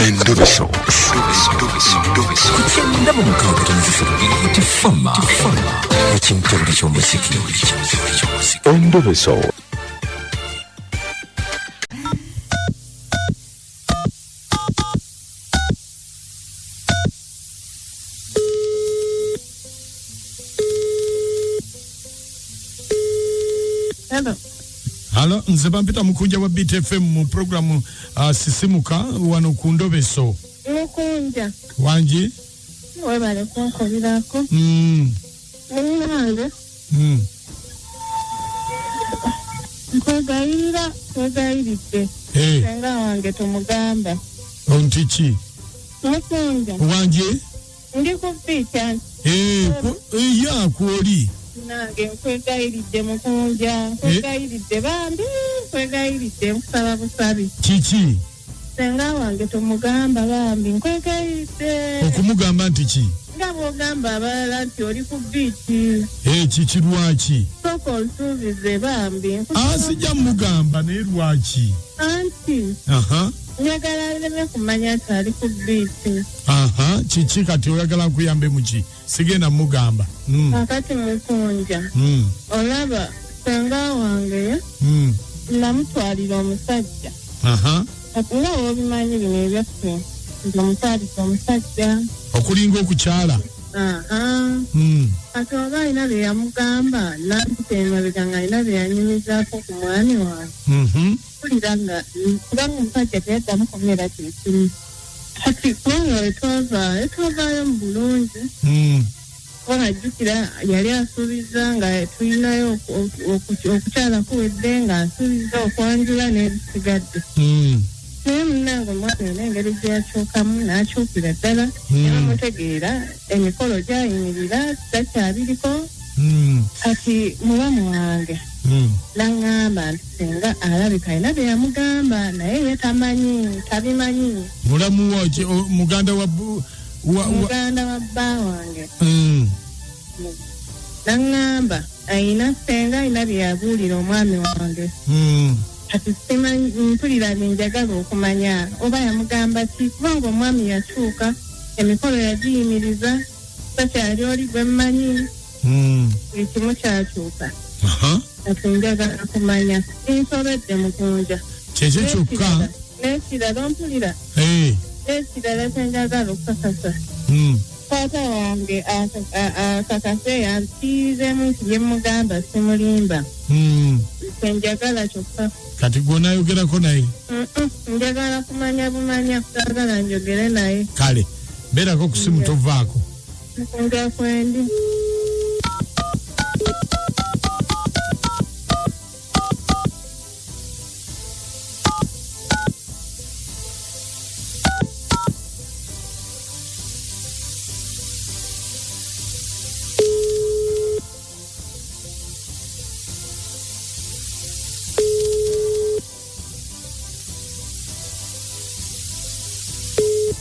Endobeso. Ku 96.3 Tifama ekimtebule ky'omuziki. Endobeso. Hello. Halo, nze bampita Mukunja wa BTFM mu programu Sisimuka wano ku Ndobeso. Mukunja. Wangi? Webale kunkolerako. Munnange. Nkwegayirira, nkwegayiridde. Hey. Senga wange tumugamba. Nti ki? Mukunja. Wangi? Ndi ku bbiica. Ya kwoli. Nange nkwegayiridde Mukunja, nkwegayiridde bambi, nkwegayiridde nkusaba busabi. Kiki? Senga wange tumugamba bambi, nkwegayiridde. Okumugamba nti ki? Nga bw'ogamba abalala nti oli ku bbiici. Kiki lwaki? Sooka onsuubize bambi. Sijja mugamba naye lwaki? Anti. Njagala aleme kumanya nti ali ku bbiici. Kiki kati oyagala nkuyambe mu ki? Sigenda mugamba. Kakati Mukunja. Olaba senga wange namutwalira omusajja. Kati nga bw'obimanyi bino ebyaffe, namutwalira omusajja. Okulinga okukyala. Kati oba alina bye yamugamba, nampita emabega ng'alina bye yanyumizaako ku mwami wange. Mpulira nga kubanga omusajja teyaddamu kubeera kyekimu. Kati kubanga wetwavaayo mu bulungi. Kubanga jjukira yali asuubiza nga tulinayo okukyala kuwedde ng'asuubiza okwanjula n'ebisigadde. Naye munnange omwami ono engeri gye yakyukamu n'akyukira ddala. Nebamutegeera emikolo gyayimirira takyabiriko. Kati mulamu wange n'aŋŋamba nti singa alabika alina bye yamugamba naye ye tamanyi, tabimanyi. Mulamu wa ki, muganda wa Muganda wa bba wange. N'aŋŋamba alina ssenga alina bye yabuulira omwami wange. Kati simanyi, mpulira bye njagala okumanya oba yamugamba ki, kubanga omwami yakyuka, emikolo yagiyimiriza, takyali oli gwe mmanyi. Buli kimu kyakyuka. Kati njagala kumanya nsobedde Mukunja. Kyekyo kyokka. N'ekirala ompulira. N'ekirala kye njagala okukakasa. Taata wange akakase yansiizeemu nti bye mugamba simulimba. Kye njagala kyokka. Kati gwe onaayogerako naye? Njagala kumanya bumanya, saagala njogere naye. Kale, beerako ku simu tovaako. Mukunja kwendi.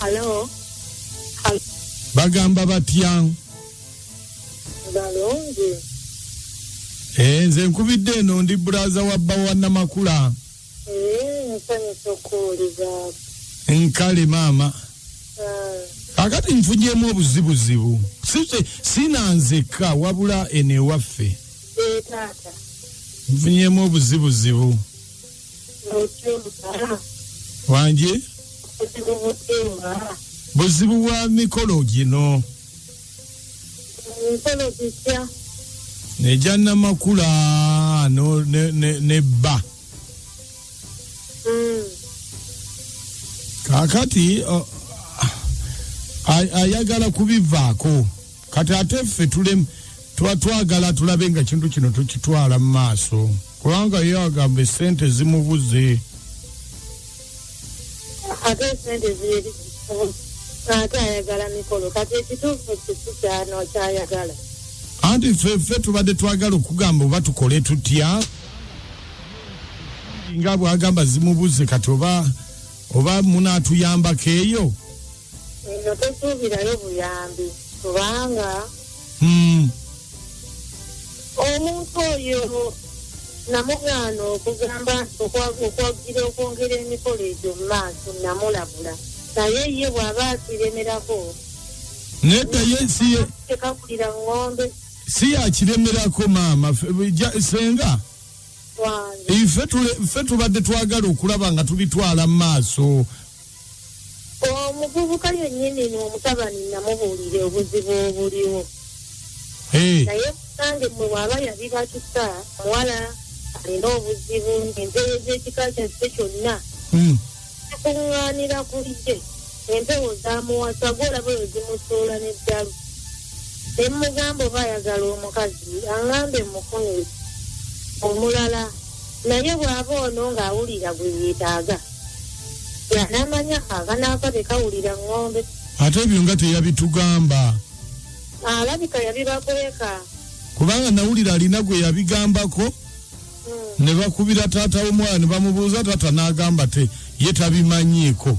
Hello. Bagamba batya? Balungi. Nze nkubidde eno ndi brother wa bba wa Namakula. Nsanyusa okuwuliza. Nkale maama. Kakati nfunyeemu obuzibuzibu. Sina nzekka wabula eno ewaffe. Taata. Nfunyeemu obuzibuzibu. Wangi? Buzibu bwa mikolo gino. Mikolo gitya? Egya Namakula ne bba. Kaakati ayagala kubivaako. Kati ate ffe twagala tulabe nga kintu kino tukitwala mu maaso. Kubanga ye agamba essente zimubuze. Ate essente ziri ate ayagala mikolo. Kati ekituufu kiki kyano kyayagala? Anti ffe tubadde twagala okugamba oba tukole tutya. Nga bw'agamba zimubuze kati oba munaatuyambako eyo? Eno tosuubirayo buyambi kubanga omuntu oyo namugaana okugamba nti okwagira okwongera emikolo egyo mu maaso namulabula. Naye ye bw'aba akiremerako. Nedda, ye si ye. Tekakulira ŋŋombe. Si yakiremerako maama. Senga. Wange. Ife tubadde twagala okulaba nga tubitwala mu maaso. Omuvubuka yennyini n'omutabani namubuulira obuzibu obuliwo. Naye nange mmwe bw'aba yabibatusa, muwala alina obuzibu, empewo z'ekika kyaffe kyonna zikuŋŋaanira ku ye. Empewo zamuwasa, gw'olaba oyo zimusuula n'eddalu. Ne mmugamba oba ayagala omukazi, aŋŋambe mmufunire omulala. Naye bw'aba ono ng'awulira gwe yeetaaga, yanamanya akanaaka tekawulira ŋŋombe. Ate ebyo nga teyabitugamba. Alabika yabibakweka. Kubanga nawulira alina gwe yabigambako, ne bakubira taata w'omwana ne bamubuuza, taata n'agamba te ye tabimanyiiko.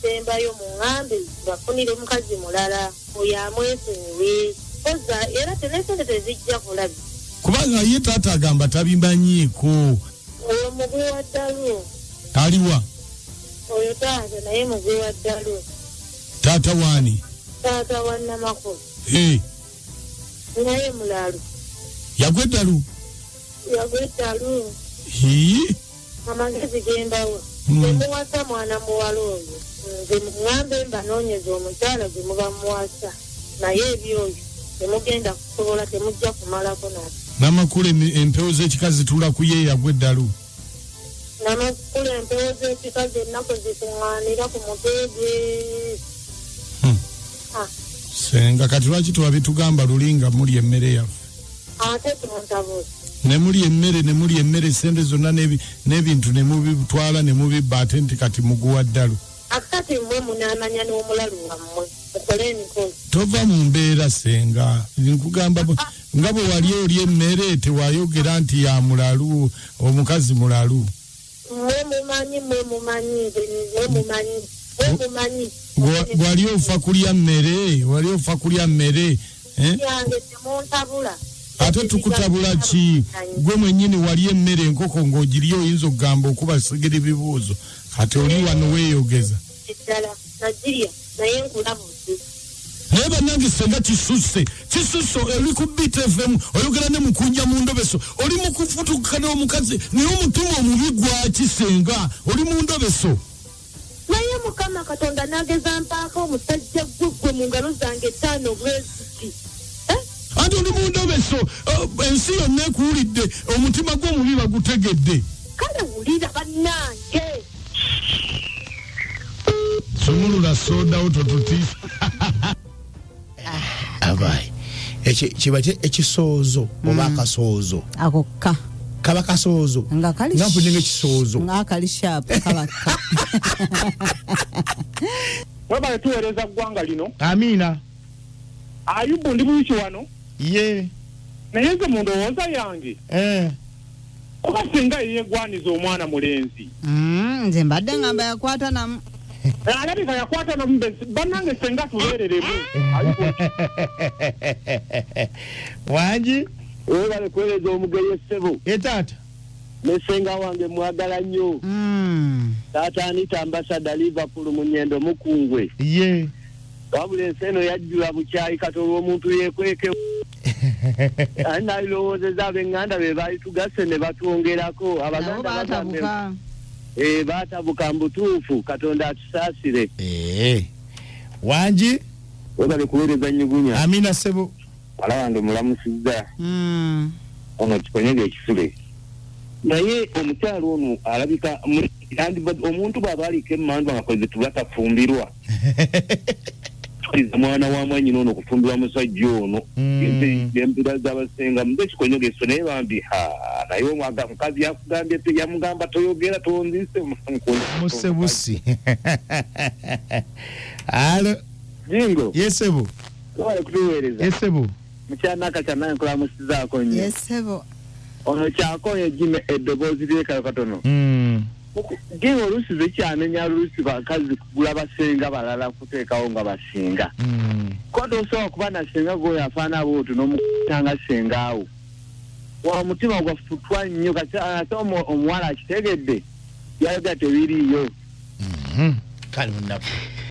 Sembayo muŋŋambe bafunire omukazi mulala oyo amwesonyiwe. Koza era tenesente tezijja kulabi. Kubanga ye taata agamba tabimanyiiko. Oyo mugwi wa ddalu. Aliwa? Oyo taata naye mugwi wa ddalu. Taata waani? Taata wa Namakulu. Naye mulalu. Yagwa eddalu? Yagwa eddalu. Hii? Amagezi gembawa. Temuwasa mwana muwala oyo. Nze muŋŋambe mbanoonyeze omukyala gwe muba muwasa. Naye ebyoyo temugenda kusobola, temujja kumalako nabo. Namakulu empewo z'ekika zituula ku ye yagwa eddalu. Namakulu empewo z'ekika zonna kwe zikuŋŋaanira ku mutwe gwe. Senga kati lwaki tewabitugamba luli nga muli emmere yaffe? Ate tuntabula. Ne muli emmere, ne muli emmere, sente zonna n'ebintu ne mubitwala ne mubibba, ate nti kati muguwa ddalu. Akati mmwe munaamanya n'omulalu wammwe, mukole emikolo. Tova mu mbeera senga, nkugamba nga bwe wali oli emmere tewayogera nti ya mulalu, omukazi mulalu. Mmwe mumanyi, mmwe mumanyi, mmwe mumanyi, mmwe mumanyi. Wali ofa kulya mmere, wali ofa kulya mmere, eh? Yange temuntabula. Ate tukutabula ki? Gwe mwennyini wali emmere enkoko ng'ogirya oyinza okugamba okuba sigiri bibuuzo. Kati oli wano weeyogeza. Ddala nagirya naye nkulabudde. Naye bannange senga kisusse, kisusse oli ku Beat FM oyogera ne mukunja mu ndobeso, oli mu kufutuka n'omukazi naye omutima omubi gwaki senga oli mu ndobeso. Naye Mukama Katonda n'ageza mpaako omusajja gwe gwe mu ngalo zange ttaano bweziti. Anti oli mu ndobeso, ensi yonna ekuwulidde, omutima gwo omubi bagutegedde. Kale wulira bannange. Sumulula soda wo totutiisa. Abayi. Eki kiba ekisoozo oba akasoozo. Ako ka. Kaba kasoozo. Nga kali Nga mpulira ng'ekisoozo. Nga kali sharp, kaba ka. Webale tuweereza ggwanga lino. Amiina. Ayubu ndi buyiki wano. Ye. Naye nze mu ndowooza yange. Kuba singa yeegwaniza omwana mulenzi. Nze mbadde ngamba yakwata namu. Alabika yakwata namu, bannange senga tubeereremu. Wangi? Webale kuweereza omugenyi ssebo. Ye taata. Ne ssenga wange mwagala nnyo. Taata Anita Ambassador Liverpool mu Nyendo Mukungwe. Ye. Wabula ensi eno yajjula bukyayi kati olw'omuntu yeekweke. Ani nalirowoozezza ab'eŋŋanda be baali tugasse ne batwongerako. Nabo Abaganda bagamba baatabuka. Baatabuka mu butuufu, Katonda atusaasire. Wangi? Webale kuweereza Nnyugunya. Amina ssebo. Wala wange mulamusizza. Ono kikonyege ekisule. Naye omukyalo ono alabika omuntu bw'aba aliko emmandu nga kwezi tuba tafumbirwa. Tukkiriza mwana wa mwannyina ono okufumbirwa musajja ono. Embeera z'abasenga, mbe kikonyege ekisule, naye bambi, ha, naye omukazi yakugambye yamugamba toyogera, tonzise mu nkola. Musse busi. Alo. Jingo. Yes, sebo. Webale kutuweereza. Yes, sebo. Mukyala Nakacya naye nkulamusizaako nnyo. Yes, sebo. Ono kyakoye Jimmy eddoboozi ly'ekalo katono. Jingo oluusi zikyanenya oluusi bakazi kugula basenga balala kuteekawo nga basenga. Kuba tosobola kuba na ssenga gw'oyo afaanana bw'otyo n'omukuta nga ssenga awo. Wa omutima gwafutwa nnyo kati ate omuwala akitegedde yayogera tebiriiyo. Kale munafu.